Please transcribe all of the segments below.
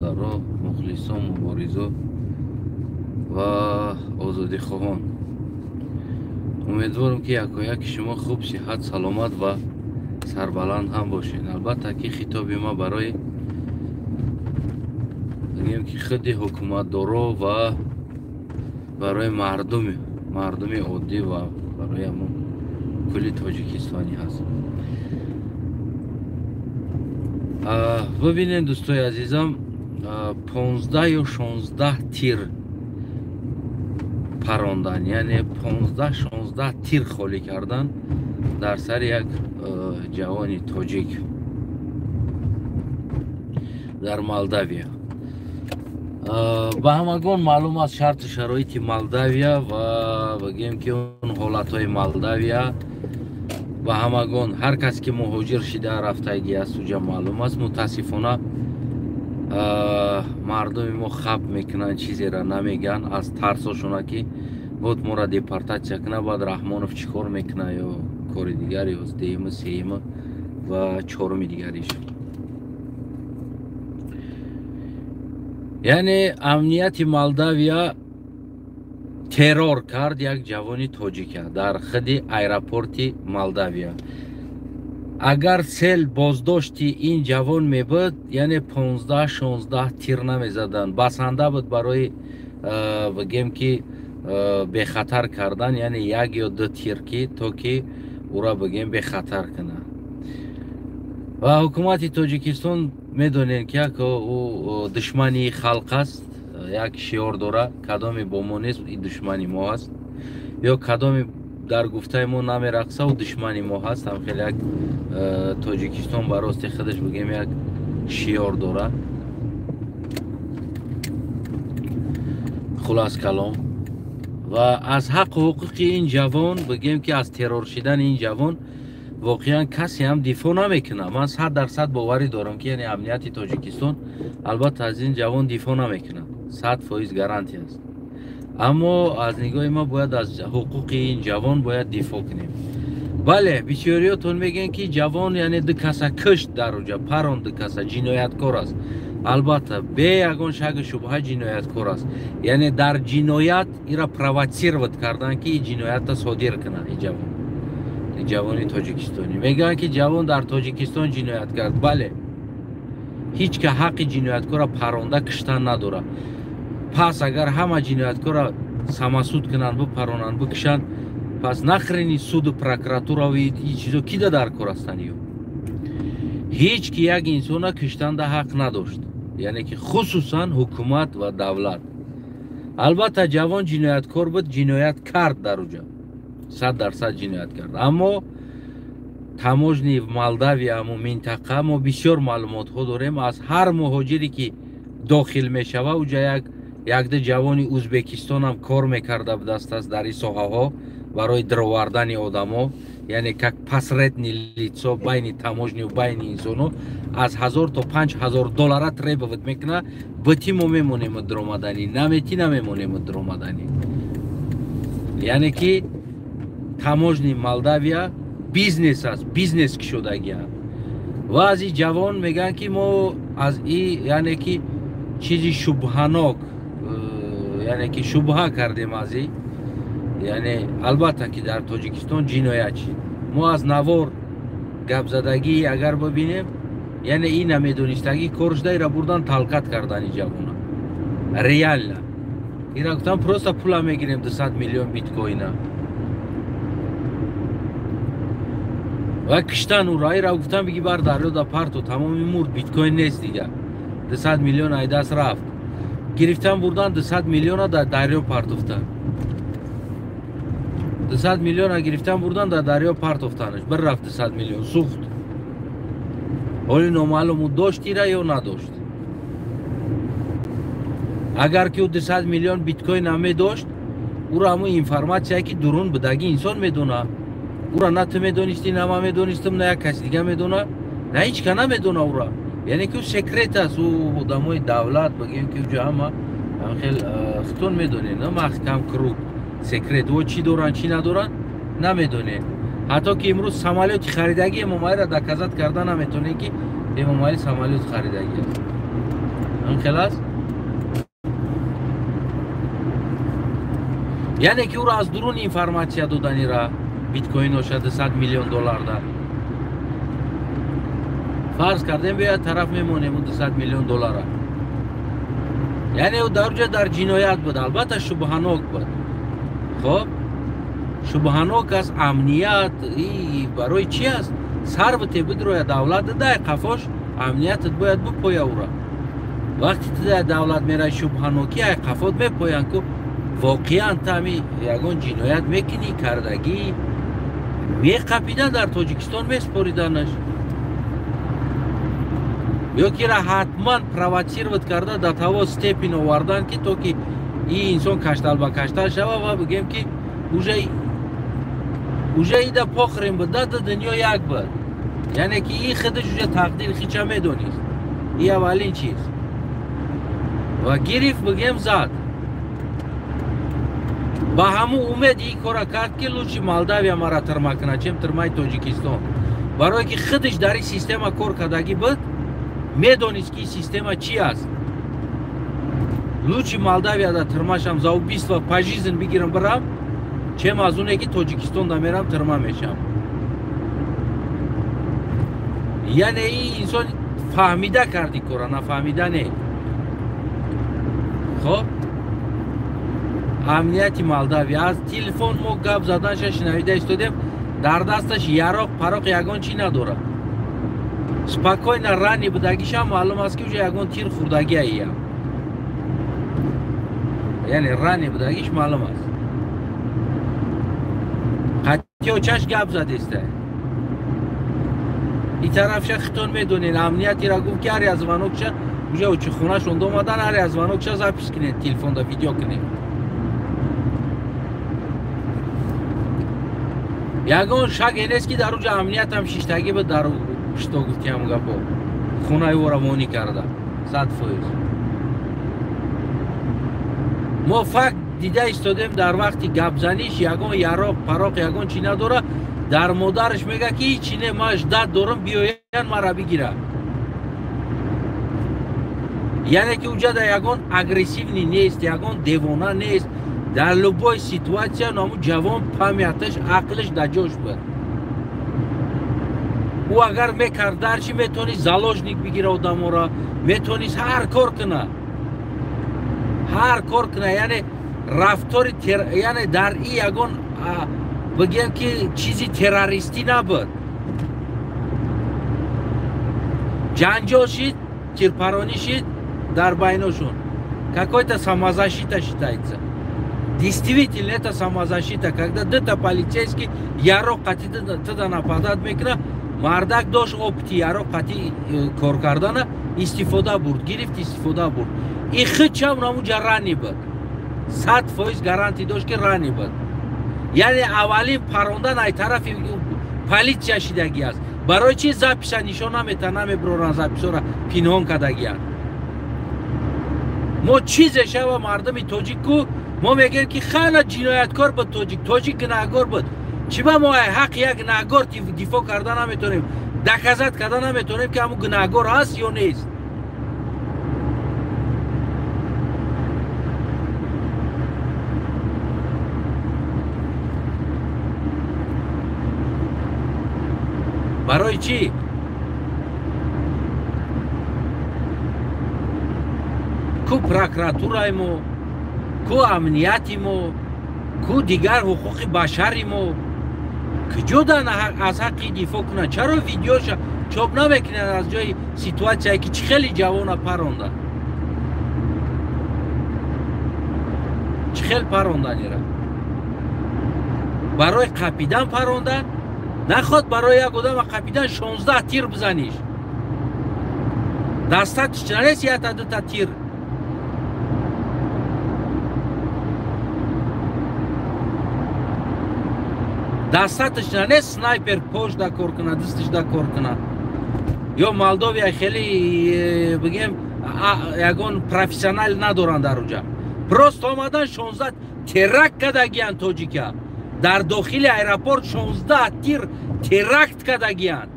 Бародаро, мухлисон, муборизо ва озодихоҳон. Умедворам, ки якояки шумо хуб, сиҳат, саломат ва сарбаланд ҳам бошед. Албатта, ки хитоби ма барои бигем, ки худи ҳукуматдоро ва барои мардуми оддӣ ва барои ҳамон кулли тоҷикистонӣ ҳаст. Бибинед, дӯстои азизам, 15 ё 16 тир парондан, яъне 15-16 тир холӣ кардан дар сари як ҷавони тоҷик дар Молдавия. Ба ҳамагон маълум аст шарту шароити Молдавия ва бигем, ки он ҳолатҳои Молдавия ба ҳамагон, ҳар кас ки муҳоҷир шида рафтагӣ аст, уҷа маълум аст. Мутаассифона, мардуми мо хаб мекунанд, чизеро намегӯянд аз тарсошона, ки буд моро депортатсия кунад, баъд Раҳмонов чӣ кор мекунад ё кори дигар, ё дуюму, сеюму ва чоруми дигариш. Яъне амнияти Молдавия террор кард як ҷавони тоҷика дар худи аэропорти Молдавия. Агар сел боздошти ин ҷавон мебуд, яъне 15-16 тир намезаданд, басанда буд барои, бигем, ки бехатар кардан, яъне як ё ду тир, ки то ки ӯра, бигем, бехатар кунад. Ва ҳукумати Тоҷикистон, медонед, ки як ӯ душмани халқ аст, як шиор дора: кадоме бо мо нест, и душмани мо аст, ё кадоме дар гуфтаи мо намерақса, ӯ душмани мо ҳаст. Ҳам хеле як Тоҷикистон ба рости худаш, бигем, як шиёр дора. Хулас калом, ва аз ҳаққу ҳуқуқи ин ҷавон, бигем, ки аз террор шидани ин ҷавон воқеан касе ҳам дифоъ намекунад. Ман 100% боварӣ дорам, ки яъне амнияти Тоҷикистон албатта аз ин ҷавон дифоъ намекунад, 100% гарантия аст. Аммо аз нигоҳи ма бояд аз ҳуқуқи ин ҷавон бояд дифоъ кунем. Бале, бисёриётон мегӯянд, ки ҷавон, яъне ду каса кушт дар уҷа, парон ду каса, ҷинояткор аст. Албатта, бе ягон шаку шубҳа ҷинояткор аст, яъне дар ҷиноят ира провоцировать кардан, ки ин ҷиноята содир кунад ин ҷавон, ҷавони тоҷикистонӣ. Мегӯянд, ки ҷавон дар Тоҷикистон ҷиноят кард. Бале, ҳеҷ ка ҳаққи ҷинояткорро паронда киштан надорад. Пас агар ҳама ҷинояткорро самосуд кунанд, бипаронанд, бикушанд, пас нахрени суду прокуратураву ин чизо кида дар кор ҳастанд? Ё ҳеҷ ки як инсона киштанда ҳақ надошт, яъне ки хусусан ҳукумат ва давлат. Албатта, ҷавон ҷинояткор буд, ҷиноят кард дар уҷа, 100% ҷиноят кард. Аммо таможни Молдавия, ҳамун минтақа, мо бисёр маълумотҳо дорем, аз ҳар муҳоҷире ки дохил мешава уҷа, як якда ҷавони Ӯзбекистонам кор мекарда будааст дар ин соҳаҳо барои даровардани одамо, яъне как посредний лицо байни таможню, байни инсоно, аз 1000 то 5000 доллара требовать мекунад: бити, мо мемонем даромаданӣ, намети, намемонем даромаданӣ. Яъне ки таможни Молдавия бизнес аст, бизнес кушодагия. Ва аз и ҷавон мегӯянд, ки мо аз и, яъне ки чизи шубҳанок, яъне ки шубҳа кардем аз и. Яъне албатта, ки дар Тоҷикистон ҷиноят шид. Мо аз навор гапзадагӣ агар бибинем, яъне ин намедонистагӣ кор шуда, ира бурдан, талкат кардани ҷавона. Реально ира гуфтан: просто пула мегирем, 200 миллион биткоина. Ва киштан ура, ира гуфтан: биги, бар дарё да парту, тамоми мурд, биткоин нест дига, 200 миллион ай даст рафт. Гирифтан, бурдан, 200 миллиона дар дарё партофтан. 200 миллиона гирифтан, бурдан, дар дарё партофтанаш, бир рафт 200 миллион, сӯхт. Ҳоли номаълум, ӯ дошт ира ё надошт. Агар ки ӯ 200 миллион биткоин намедошт, ӯро ҳамун информатсия, ки дурун будагӣ, инсон медонад ӯра. На ту медонистӣ, на ман медонистам, на як каси дига медона, на ҳеҷ ка намедона ӯра. Яъне ки ӯ секрет аст. Ӯ одамои давлат, бигем, ки уҷо ҳама хел хитон медонед, маҳкам круг секрет, о чӣ доранд, чӣ надоранд, намедонед. Ҳатто ки имрӯз самолёти харидагӣ Эмомалиро доказать карда наметонед, ки Эмомалӣ самолёт харидагӣ аст. Ин хел аст? Яъне ки ӯро аз дурун информатсия доданира биткоиноша 200 миллион доллар да. Фарз кардем биёяд тараф мемонем ӯ 200 миллион доллара. Яъне ӯ дар ҷо дар ҷиноят буд, албатта шубҳанок буд. Хоб, шубҳанок аст, амният барои чи аст? Сарвате бидроя давлат дай қафош амниятат бояд бупоя ӯра. Вақте ту дар давлат мерай шубҳанокӣ ай қафот мепоянд ку воқеан тами ягон ҷиноят мекунӣ, кардагӣ меқапидан дар Тоҷикистон меспориданаш. Ё ки ра ҳатман провоцировать карда до того степень овардан ки то ки ин инсон каштал ба каштал шава ва бигем ки уже ида похрен буд, да дунё як буд. Яъне ки ин худаш уже тақдири хича медонист. И аввалин чиз. Ва гирифт бигем зад. Ба ҳамун умед ин кора кард ки лучи Молдавия мара тирма кунад, чем тирмаи Тоҷикистон. Барое ки худаш дар ин система кор кардагӣ буд, медонист ки ин система чи аст. Лучи Молдавияда тирмашам за убийство пожизненно бигирам бирам, чем аз оне ки Тоҷикистонда мерам тирма мешам. Яъне ин инсон фаҳмида карди кора, нафаҳмида не. Хоб, амнияти Молдавия аз телефон мо гап заданша шинавида истодем, дар дасташ яроқ пароқ ягон чи надорад. Спокойно рани будагишам маълум аст ки уже ягон тир хӯрдагия ия. Яъне рани будагиш маълум аст. Қатъиё чаш гап задеста. И тарафша хитон медонен, амниятира гуфт ки ҳар як звонокша уже очи хонашон омадан, ҳар як звонокша запис кунед, телефонда видео кунед. Ягон шаке нест ки дар уҷа амниятам шиштагӣ буд, дар что гуфти ҳам гапо. Хонаи ӯро монӣ карда. 100%. Мо факт дида истодем дар вақти гапзаниш ягон яроқ, пароқ, ягон чи надора. Дар модараш мега ки ҳеҷ не, ман ждат дорам, биёян мара бигира. Яъне ки уҷа дар ягон агрессивный нест, ягон девона нест. Дар любой ситуация наму ҷавон памяташ, ақлаш дар ҷош буд. Ӯ агар мекард дарчи метавонист заложник бигира одамора, метавонист ҳар кор куна. Ҳар кор куна, яъне рафтори яъне дар и ягон бигем ки чизи террористӣ набуд. Ҷанҷол шид, тирпаронӣ шид дар байношон. Какой-то самозащита считается. Действительно, это самозащита, когда дта полицейский яроқ қати тда нападат мекуна, мардак дошт опити яроқ қати кор кардана истифода бурд, гирифт истифода бурд. И хичам намуҷа рани буд. 100% гарантӣ дошт ки рани буд. Яъне аввалин парондан ай тарафи полиция шидагӣ аст. Барои чи записа нишон намета, намеброранд записора пинҳон кардагианд. Мо чизе шава мардуми тоҷик ку мо мегӯем ки хана ҷинояткор буд тоҷик, тоҷик гунаҳгор буд. Чӣ ба мо ҳаққи як гунаҳгор дифоъ карда наметавонем, доказат карда наметавонем ки ҳамун гунаҳгор ҳаст ё нест? Барои чӣ? Ку прокуратураи мо, ку амнияти мо, ку дигар ҳуқуқи башари мо куҷо аз ҳаққи дифоъ кунанд? Чаро видеоша чоп намекунанд аз ҷои ситуатсияе ки чӣ хеле ҷавона паронда? Чӣ хел паронданира? Барои қапидан парондан? Наход барои як одама қапидан 16 тир бизаниш. Дастатиш нареси якта дута тир. Дастатиш нанест снайпер пош да кор куна, дастиш да кор куна. Ё Молдовия хеле бигем ягон профессионал надоранд дар уҷа. Просто омадан 16 теракт кардагиянд тоҷика. Дар дохили аэропорт 16 тир теракт кардагиянд.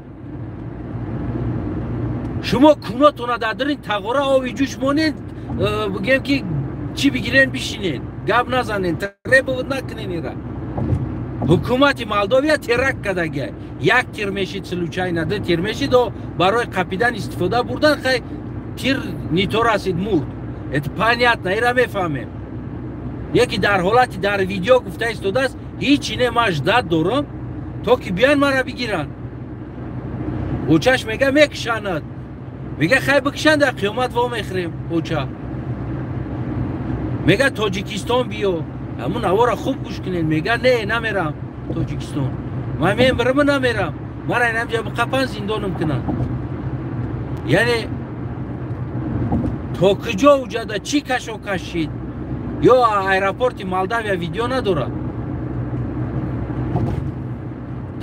Шумо кунотона дар дарин тағора оби ҷӯш монед, бигем ки чӣ бигирен бишинед, гап назанен, требовать накунен ира. Ҳукумати Молдовия теракт кардагия. Як тир мешид случайно, ду тир мешид, барои қапидан истифода бурдан, хай тир не то расид, мурд. Это понятно, ира мефаҳмем. Яке дар ҳолати дар видео гуфта истодааст, ҳичи не, ман ждать дорам, то ки биён мара бигиранд. Очаш мега мекушанад. Мега хай бикушанд, дар қиёмат во мехӯрем. Оча мега Тоҷикистон биё. Ҳамун авора хуб гӯш кунед. Мега не, намерам Тоҷикистон. Ман мемирам, намерам. Мара инамҷа биқапан, зиндонам кунанд. Яъне то куҷо уҷада чӣ кашо кашид? Ё аэропорти Молдавия видео надорад?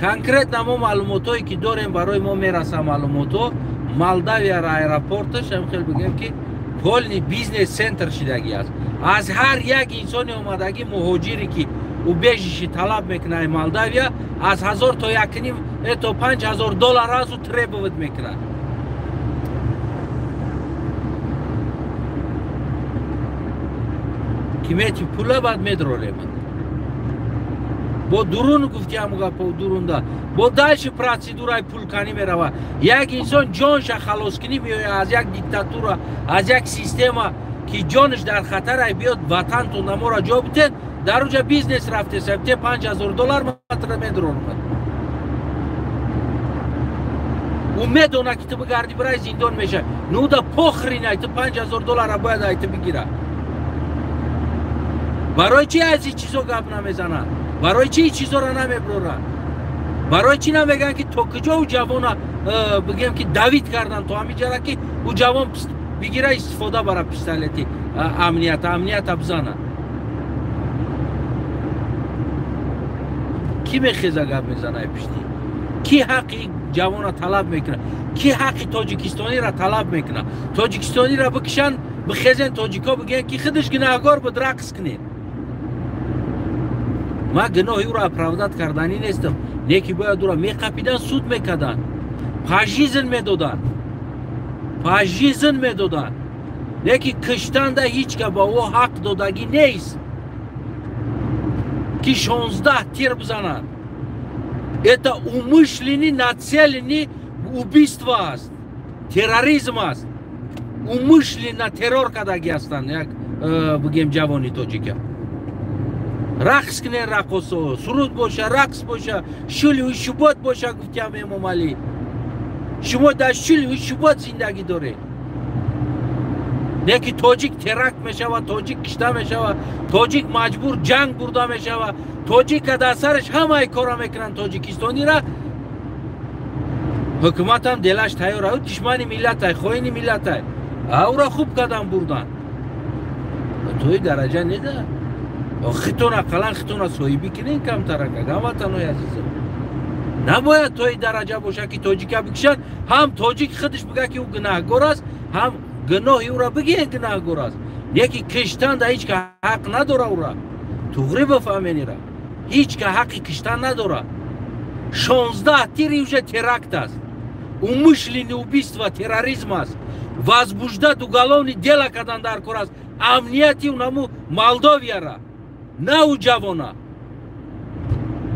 Конкретно мо маълумотое ки дорем, барои мо мераса маълумотҳо, Молдавияра аэропорташ ҳам хел бигем ки полный бизнес центр шидагӣ аст. Аз ҳар як инсони омадагӣ муҳоҷире ки убежище талаб мекунад Молдавия, аз 1000 то 1,5 то 5000 доллар аз ӯ требовать мекунад. Ки мети пула баъд медролемад. Бо дурун гуфти ҳаму гапо дурунда. Бо дальше процедураи пулканӣ мерава. Як инсон ҷонша халоскунӣ меояд аз як диктатура, аз як система ки ҷонаш дар хатарай, биёд ватантон намора ҷо битед, дар уҷа бизнес рафтеса, бите 5000 доллар матра медроромад. Ӯ медона ки ту бигарди бирай зиндон меша. Ну да похрен, ту 5000 доллара бояд ай ту бигира. Барои чи аз ин чизо гап намезананд? Барои чи ин чизоро намеброранд? Барои чи намегӯянд ки то куҷо ӯ ҷавона бигӯем ки давид кардан то ҳамин ҷара ки ӯ ҷавон бигира истифода бара пистолети амнията, амнията бизана? Ки мехеза гап мезана пишти? Ки ҳаққи ҷавона талаб мекунад? Ки ҳаққи тоҷикистониро талаб мекунад? Тоҷикистониро бикушанд, бихезен тоҷико бигӯянд ки худаш гунаҳгор буд, рақс кунед. Ман гуноҳи ӯро оправдать карданӣ нестам, не ки бояд ӯро меқапидан, суд мекарданд, пожизн медоданд, пожизн медоданд. Не ки киштанда ҳеҷ ка ба ӯ ҳақ додагӣ нест ки 16 тир бизананд. Это умышленный, нацеленный убийство аст, терроризм аст. Умышленно террор кардагӣ ҳастанд як бигем ҷавони тоҷика. Рақс кунен раққосо, суруд боша, рақс боша, шулҳу шубот боша, гуфтиам Эмомалӣ. Шумо дар шулҳу шубот зиндагӣ доред. Не ки тоҷик теракт мешавад, тоҷик кишта мешавад, тоҷик маҷбур ҷанг бурда мешавад, тоҷика дар сараш ҳамаи кора мекунанд тоҷикистонира. Ҳукуматам делаш тайёр, ӯ душмани миллатай, хоини миллатай. Ӯро хуб кардам бурдан. Тои дараҷа неда. Хитон ақаллан хитона соҳибӣ кунен камтарака, ҳамватанои азизам. Набояд тои дараҷа боша ки тоҷика бикушанд, ҳам тоҷик худаш бига ки ӯ гунаҳгор аст, ҳам гуноҳи ӯро бигӯянд гунаҳгор аст. Не ки киштанда ҳеҷ ка ҳақ надора ӯра. Туғри бифаҳмен ира. Ҳеҷ ка ҳаққи киштан надора. 16 тири уже теракт аст. Умышленное убийство, терроризм аст. Возбуждать уголовное дело кардан дар кор аст. Амнияти унаму Молдовияра, на ӯ ҷавона.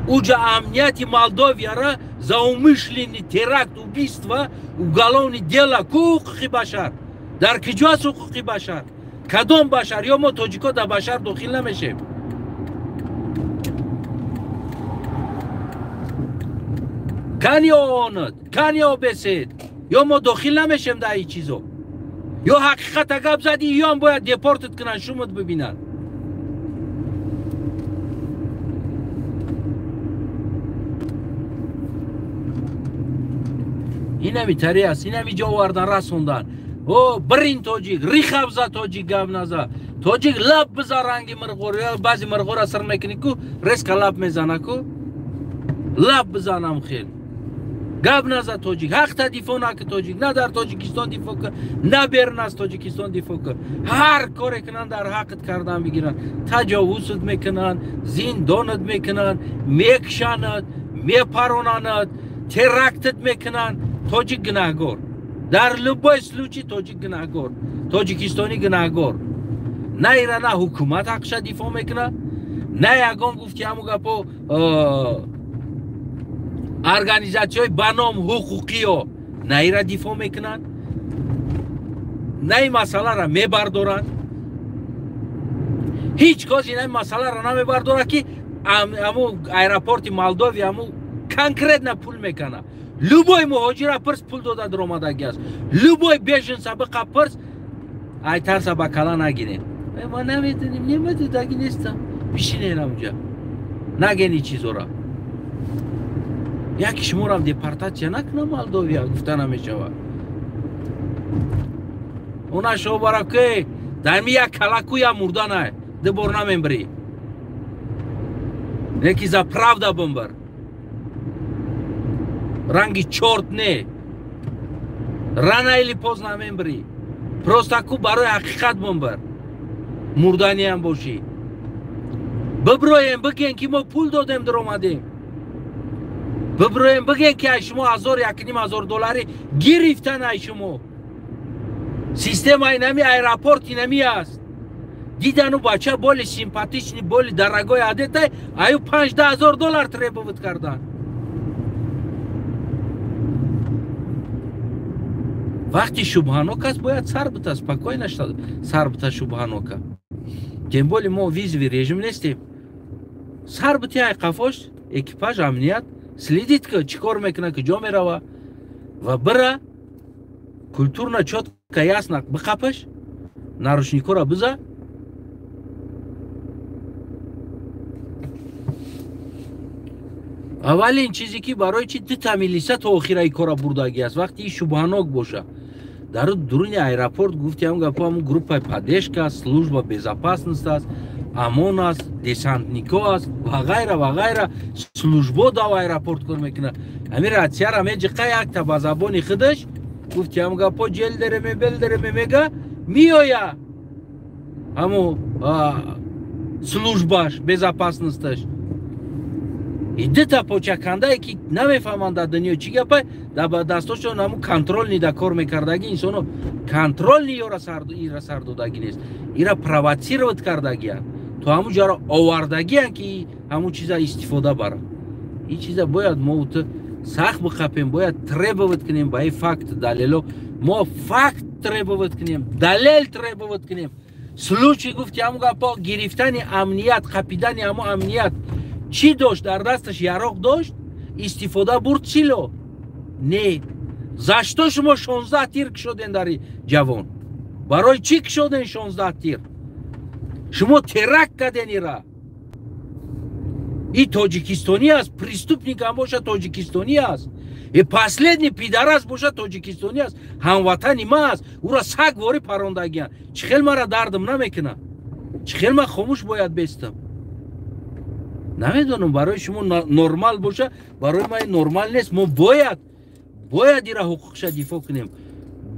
Уҷа амнияти Молдовияра за умышленный теракт, убийство, уголовное дело. Ку ҳуқуқи башар? Дар куҷо аст ҳуқуқи башар? Кадом башар? Ё мо тоҷико дар башар дохил намешем? Кани оонад, кани обесед? Ё мо дохил намешем дар ин чизо? Ё ҳақиқата гап задӣ, ёам бояд депортат кунанд, шумат бибинанд. Инами тари аст, инами ҷо овардан, расондан. О, бирин тоҷик, рихабза тоҷик гап наза. Тоҷик лаб биза ранги мирғор, баъзе мирғора сир мекунӣ ку, резка лаб мезана ку. Лаб бизанам хел. Гап наза тоҷик, ҳақта дифоъ наки тоҷик, на дар Тоҷикистон дифоъ кун, на берун аз Тоҷикистон дифоъ кун. Ҳар коре кунанд дар ҳаққат кардан бигиранд. Таҷовузат мекунанд, зиндонат мекунанд, мекушанад, мепаронанад, терактат мекунанд. Тоҷик гунаҳгор. Дар любой случай тоҷик гунаҳгор, тоҷикистонӣ гунаҳгор. На ира на ҳукумат ҳақша дифоъ мекунад, на ягон гуфти ҳамун гапо организатсияҳои ба ном ҳуқуқиё на ира дифоъ мекунанд, на ин масъаларо мебардоранд. Ҳеҷ кас ин масъаларо намебардорад, ки ҳамун аэропорти Молдовия ҳамун конкретно пул мекунад. Любой муҳоҷира пирс, пул дода даромадагӣ аст. Любой беженца биқа пирс, ай тарса ба кала нагирем. Ма наметонем, немедодаги нестам. Бишинен ҳамунҷа. Нагени чизора. Яки шуморам депортатсия накунам Молдовия, гуфта намешавад. Она шобараке, дар ми як калакуя мурдана, ду бор намембирӣ. Неки за правда бимбир. Ранги чорт не. Рано или поздно мембирӣ. Просто ку барои ҳақиқат бимбир. Мурданиам бошӣ. Биброем бигӯем, ки мо пул додем, даромадем. Биброем бигӯем, ки ай шумо 1000, 1500 доллари гирифтан ай шумо. Системаи нами аэропорт инами аст. Дидану бача более симпатичный, более дорогой одетый, аю 5000 доллар требовать кардан. Вақти шубҳанок аст, бояд сар бита, спокойно сар бита шубҳанока. Тем более мо визовый режим нестем. Сар бити ай қафош, экипаж, амният следит, ки чӣ кор мекунад, куҷо мерава, ва бира культурно, чётко, ясно биқапаш, наручникора биза. Аввалин чизе, ки барои чи дута милиса то охираи кора бурдагӣ аст, вақти шубҳанок боша. Дар дуруни аэропорт, гуфти ҳам гапо, ҳамун группаи поддержка аст, служба безопасность аст, ОМОН аст, десантнико аст ва ғайра ва ғайра. Службо дав аэропорт кор мекунад. Ҳамин ратсияра меҷиқа, якта ба забони худаш, гуфти ҳам гапо, ҷел дереме, бел дереме мега, меоя ҳамун службаш безопасносташ. И дута почакандае, ки намефаҳманд дар дунё чӣ гапа, дар дастошон ҳамун контрольный да кор мекардагӣ инсоно, контрольный ёра ира сар додагӣ нест, ира провоцировать кардагиянд, то ҳамун ҷаро овардагиянд, ки ҳамун чиза истифода баранд. Ин чиза бояд мо сахт биқапем, бояд требовать кунем ба ин факт, далело. Мо факт требовать кунем, далел требовать кунем. Случай, гуфти ҳамун гапо, гирифтани амният, қапидани ҳамун амният чӣ дошт дар дасташ? Яроқ дошт, истифода бурд чило? Не. За что шумо 16 тир кушоден дар ҷавон? Барои чӣ кушоден 16 тир? Шумо теракт карден ира. И тоҷикистонӣ аст, преступник ҳам боша, тоҷикистонӣ аст. И последний пидарас боша, тоҷикистонӣ аст, ҳамватани ма аст. Ӯра саг ворӣ парондагиянд. Чӣ хел мара дардам намекунад? Чӣ хел ман хомӯш бояд бестам? Намедонам, барои шумо нормал боша, барои ман нормал нест. Мо бояд ира ҳуқуқша дифоъ кунем,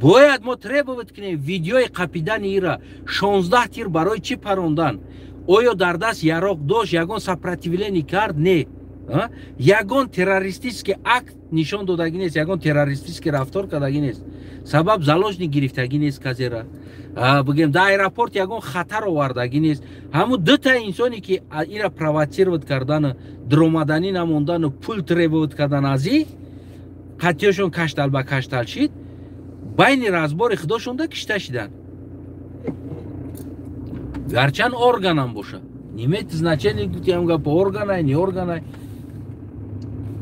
бояд мо требовать кунем видеои қапидани ира. 16 тир барои чӣ парондан? Оё дар даст яроқ дошт? Ягон сопротивление кард? Не. Ягон террористический акт нишон додагӣ нест, ягон террористический рафтор кардагӣ нест. Сабаб заложник гирифтагӣ нест казера, бигем, дар аэропорт ягон хатар овардагӣ нест. Ҳамун дута инсоне, ки ира провоцировать кардану дромаданӣ намондану пул требовать кардан, аз и қатъиёшон каштал ба каштал шид, байни разбори худошонда кишта шиданд. Гарчанд органам боша, не имеет значение, гуфтиам гапо, органай, не органай,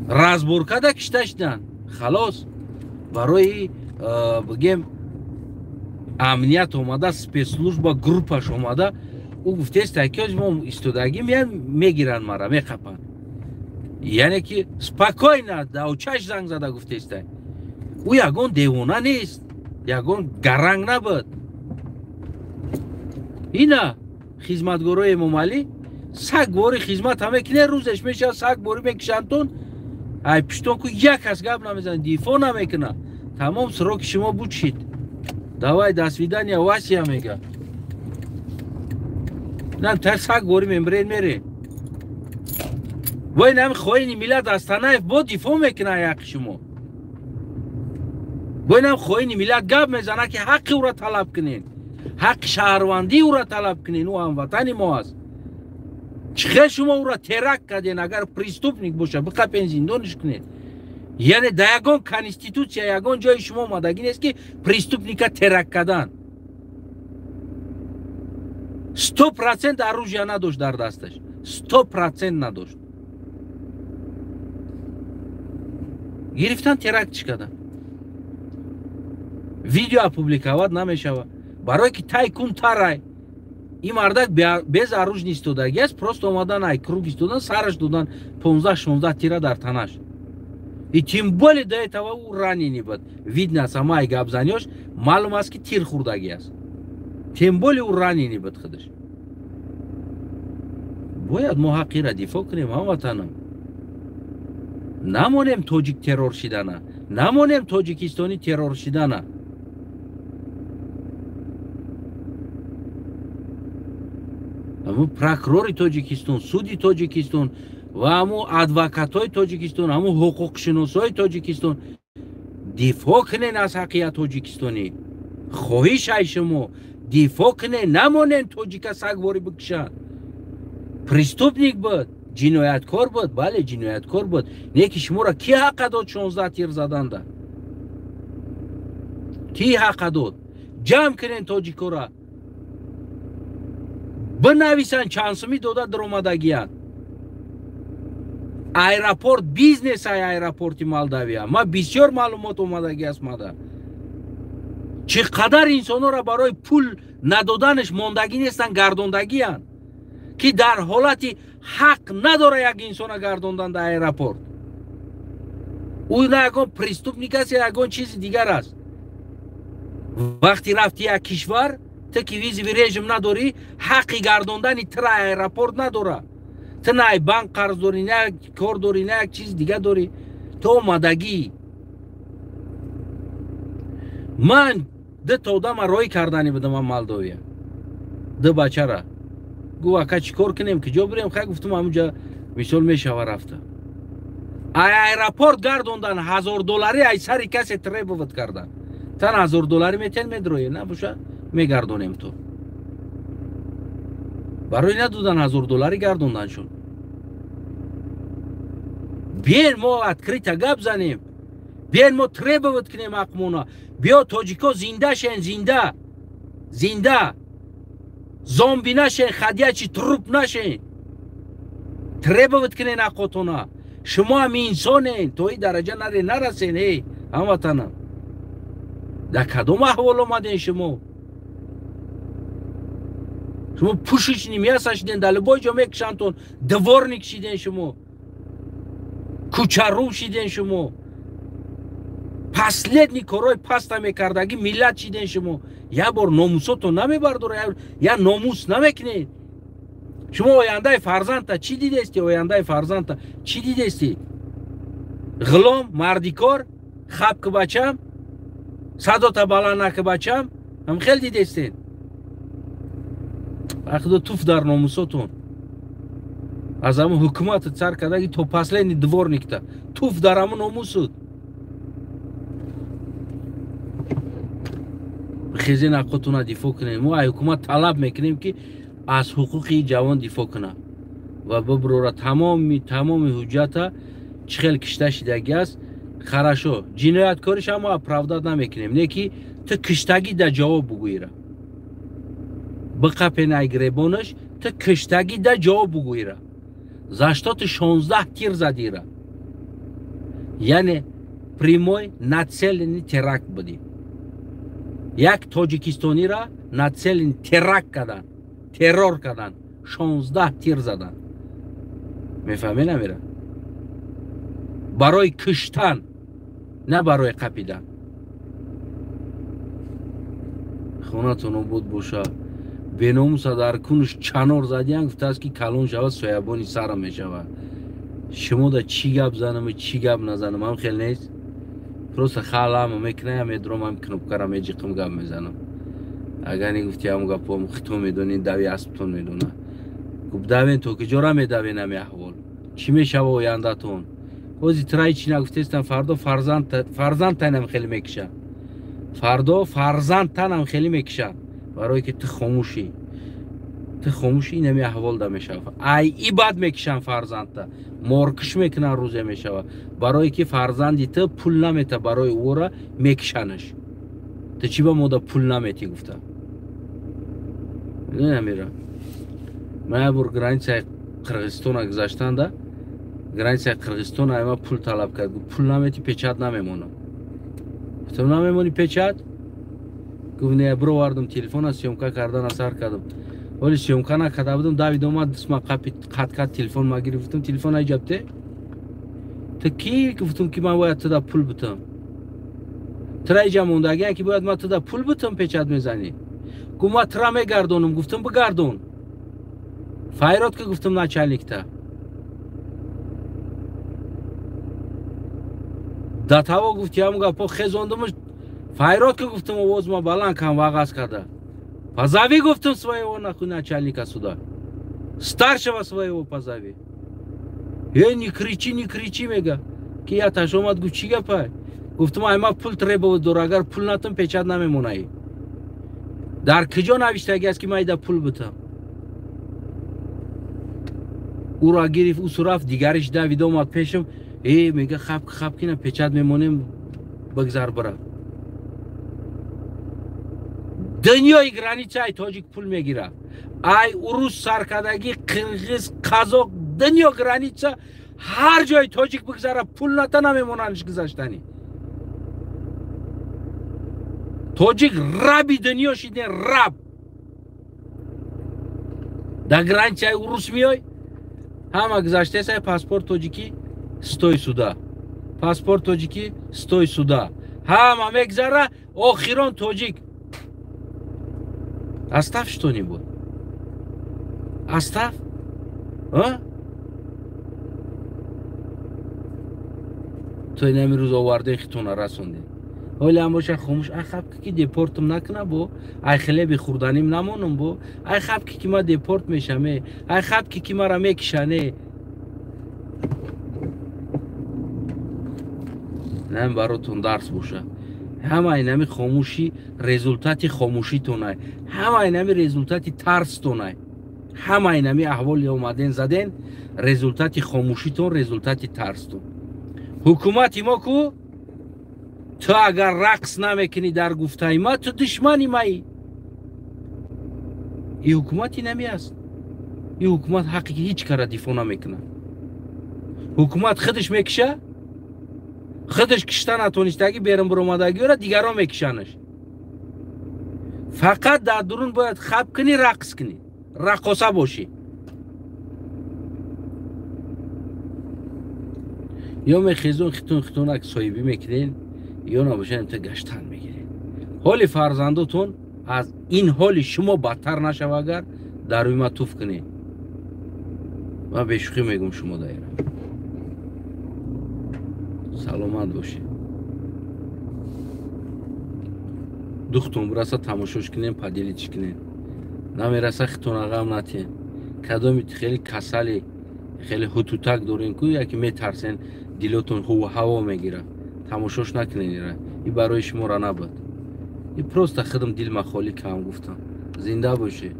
разборкада кишта шиданд, халос. Барои, бигем, амният омада, спецслужба группаш омада, ӯ гуфтест, ки мо истодагӣ меян, мегиранд мара, меқапанд. Яъне ки спокойно давчаш занг зада гуфтестай. Ӯ ягон девона нест, ягон гаранг набуд. Ина хизматгорои Эмомалӣ саг бори хизмат ҳаме кине, рӯзеш мешавад, саг бори мекишандтон, ай пиштон ку як кас гап намезанад, дифоъ намекунад. Тамом, сроки шумо буд шид, давай, до свидания, Вася, мега. На та саг бори мембрен мере. Вой, нами хоини миллат Астанаев бо дифоъ мекунад ҳаққи шумо. Бо инам хоини миллат гап мезанад, ки ҳаққи ӯро талаб кунед, ҳаққи шаҳрвандии ӯро талаб кунед. Ӯ ҳамватани мо аст. Чӣ хел шумо ӯро теракт карден? Агар преступник боша, биқапен, зиндониш кунед. Яъне дар ягон конститутсия, ягон ҷои шумо омадагӣ нест, ки преступника теракт кардан. 100% оружия надошт дар дасташ, 100% надошт. Гирифтан, терактиш кардан. Видео опубликовать намешавад, барое ки тай кун тарай. Ин мардак без оружия истодаги аст, просто омадан, ай круг истодан, сараш додан 15-16 тира дар танаш. И тем более до этого ӯ раненый буд, видно, сама ай гапзаниёш маълум аст, ки тир хӯрдагӣ аст. Тем более ӯ раненый буд худаш. Бояд мо ҳаққиро дифоъ кунем, ҳамватанам. Намонем тоҷик террор шидана, намонем тоҷикистонӣ террор шидана. Ҳамун прокурори Тоҷикистон, суди Тоҷикистон ва ҳамун адвокатҳои Тоҷикистон, ҳамун ҳуқуқшиносҳои Тоҷикистон, дифоъ кунен аз ҳаққи тоҷикистонӣ. Хоҳиш ай шумо, дифоъ кунен, намонен тоҷика сагворӣ бикушанд. Преступник буд, ҷинояткор буд, бале, ҷинояткор буд. Не ки шуморо ки ҳаққа дод 16 тир заданда? Ки ҳаққа дод? Ҷамъ кунен тоҷикора, бинависанд чанд сумӣ дода даромадагиянд. Аэропорт бизнес ай, аэропорти Молдавия. Ма бисёр маълумот омадагӣ аст мада. Чӣ қадар инсонҳоро барои пул надоданаш мондагӣ нестанд, гардондагиянд, ки дар ҳолати ҳақ надора як инсона гардондан дар аэропорт. Ӯ на ягон преступник аст, ягон чизи дигар аст. Вақти рафти як кишвар, ту ки визовый режим надорӣ, ҳаққи гардондани тира аэропорт надора. Ту на ай банк қарз дорӣ, на як кор дорӣ, на як чизи дига дорӣ, ту омадагӣ. Ман дута одама роҳӣ кардани будам ам Молдовия, ду бачара. Гуфт: «Ака, чӣ кор кунем, куҷо бирем?» Хай, гуфтум, ҳамунҷа мисол мешава рафта. Ай аэропорт гардондан 1000 долларӣ ай сари касе требовать кардан. Тан 1000 долларӣ метен, медроe, набоша, мегардонем. Ту барои надодан 1000 долларӣ гардондан шуд. Биен, мо открыто гап занем, биен, мо требовать кунем ҳақмона. Биё, тоҷико, зинда шен, зинда, зинда, зомби нашен, ходячий труп нашен. Требовать кунен ҳаққотона. Шумо ҳам инсонен, то и дараҷа наре, нарасен. Эй, ҳамватанам, дар кадом аҳвол омаден шумо? Шумо пушечный мясо шиден, дар любой ҷо мекушантон. Дворник шиден шумо, кӯчарӯ шиден шумо, последний корҳои паста мекардагӣ миллат шиден шумо. Як бор номусотон намебардора, я номус намекунед шумо. Ояндаи фарзандта чӣ дидести? Ояндаи фарзандта чӣ дидести? Ғулом, мардикор, хаб ки бачам, садота баланд наки бачам, ҳам хел дидестен. Ахудо, туф дар номусотон. Аз ҳамун ҳукумати цар кардаги то последний дворникта туф дар ҳамун номусуд. Хезен, ҳаққотона дифоъ кунем. Мо ай ҳукумат талаб мекунем, ки аз ҳуқуқи ҷавон дифоъ кунад ва биброра тамоми ҳуҷҷата, чӣ хел кишта шидагӣ аст. Хорошо, ҷинояткориша мо оправдать намекунем, не ки ту киштагӣ да ҷавоб бугӯира. Биқапен ай гребонаш, ту киштагӣ да ҷавоб бугӯира. За что ту 16 тир задира? Яъне прямой нацеленный теракт будӣ. Як тоҷикистонира нацеленный теракт кардан, террор кардан, 16 тир задан. Мефаҳме намера? Барои киштан, на барои қапидан. Хонатон обод боша. Беномуса дар кунуш чанор задиян, гуфтааст, ки калон шавад, соябони сара мешавад. Шумо да чӣ гап занаму чӣ гап назанам, ҳам хел нест. Просто халама мекунаям, медурам, ҳам кнопкара меҷиқам, гап мезанам. Агар нигуфти, ҳамн гапҳоам хито медонӣ, дави асптон медона. Гуфт: «Давен, то ки ҷора медавен, ами аҳвол чӣ мешава ояндатон?» Ҳози тира ҳичи нагуфтестам, фардо фарзандтанам хеле мекиша. Фардо фарзанд танам хеле мекишанд, барое ки ту хомӯшӣ. Ту хомӯшӣ, инами аҳвол да мешава. Ай и бад мекишанд фарзандта, моркиш мекунанд, рӯзе мешава, барое ки фарзанди ту пул намета, барои ӯра мекишанаш. Ту чӣ ба мода пул наметӣ гуфта? Намера. Ман як бор границаи Қирғизистона гузаштанда, границаи Қирғизистон айма пул талаб кард. Пул наметӣ, печат намемонам. Гуфтам, намемонӣ печат? Гуфт не, бировардам телефона, съёмка кардан асар кардам. Вале съёмка накарда будам, давид омад, дастма қапи қат-қат телефон ма гирифт. Гуфтам, телефон айҷабте? Ту кӣ? Гуфтам ки ман бояд туда пул битам. Тура иҷа мондагиам ки бояд ман туда пул битам, печат мезанӣ. Гуфт ман тура мегардонам. Гуфтам бигардон. Файрод ки гуфтам начальникта. Да таво гуфт ям гапо хезондумш. Файрод ки гуфтам, овоз ма баланд кам вағаз карда. Позови, гуфтам, своего нахуй начальника сюда. Старшего своего позови. Э, не кричи, не кричи, мега. Ки я таш омад, гуфт чӣ гапай? Гуфтам ай ма пул требовать дор, агар пул натам печат намемонаи. Дар куҷо навиштагӣ аст ки ман ида пул битам? Ура гирифт, усу рафт, дигариш давид омад пешам. Э, мега хап хап кина печат мемонем, бигзар бира. Дунёи границаи тоҷик пул мегирад. Ай урус саркардагӣ, қирғиз, қазоқ, дунё граница ҳар ҷои тоҷик бигзара, пул ната намемонандш гузаштанӣ. Тоҷик раби дунё шиден, раб. Дар границаи урус меой, ҳама гузаштесай, паспорт тоҷикӣ стой сюда. Паспорт тоҷикӣ стой сюда. Ҳама мегзара, охирон тоҷик. Оставь что-нибудь. Оставь. А? То инами рӯз оварден хитона расонден. Ҳоле ҳам боша хомӯш, ай хаб ки депортам накуна бо, ай хлеби хӯрданим намонам бо, ай хаб ки ма депорт мешам, ай хаб ки мара мекишане. Нам баротон дарс боша. Ҳама инами хомӯшӣ результати хомӯшитонай. Ҳама инами результати тарстонай. Ҳама инами аҳволи омаден заден результати хомӯшитон, результати тарстон. Ҳукумати мо ку, ту агар рақс намекунӣ дар гуфтаи ма, ту душмани маӣ. И ҳукумат инами аст. И ҳукумат ҳаққи ҳеҷ кара дифоъ намекунад. Ҳукумат худаш мекиша, худаш кишта натонистагӣ берун биромадагиёра дигарон мекишанаш. Фақат дар дурун бояд хаб кунӣ, рақс кунӣ, раққоса бошӣ. Ё мехезон хитон хитонак соҳибӣ мекунен, ё набошад то гаштан мегиред. Ҳоли фарзандотон аз ин ҳоли шумо бадтар нашава, агар дар рӯи ма туф кунед. Ман бешӯхӣ мегӯм шумо даира. Саломат бошед. Духтон бираса тамошош кунем, поделитш кунем. Намераса хитона ғам натиҳем. Кадоми хеле касали, хеле ҳутутак дорем ку, яке метарсен дилотон ҳаво мегирад. Тамошош накунед ира. И барои шуморо набуд. И просто худам дил махолӣ кам гуфтам. Зинда бошед.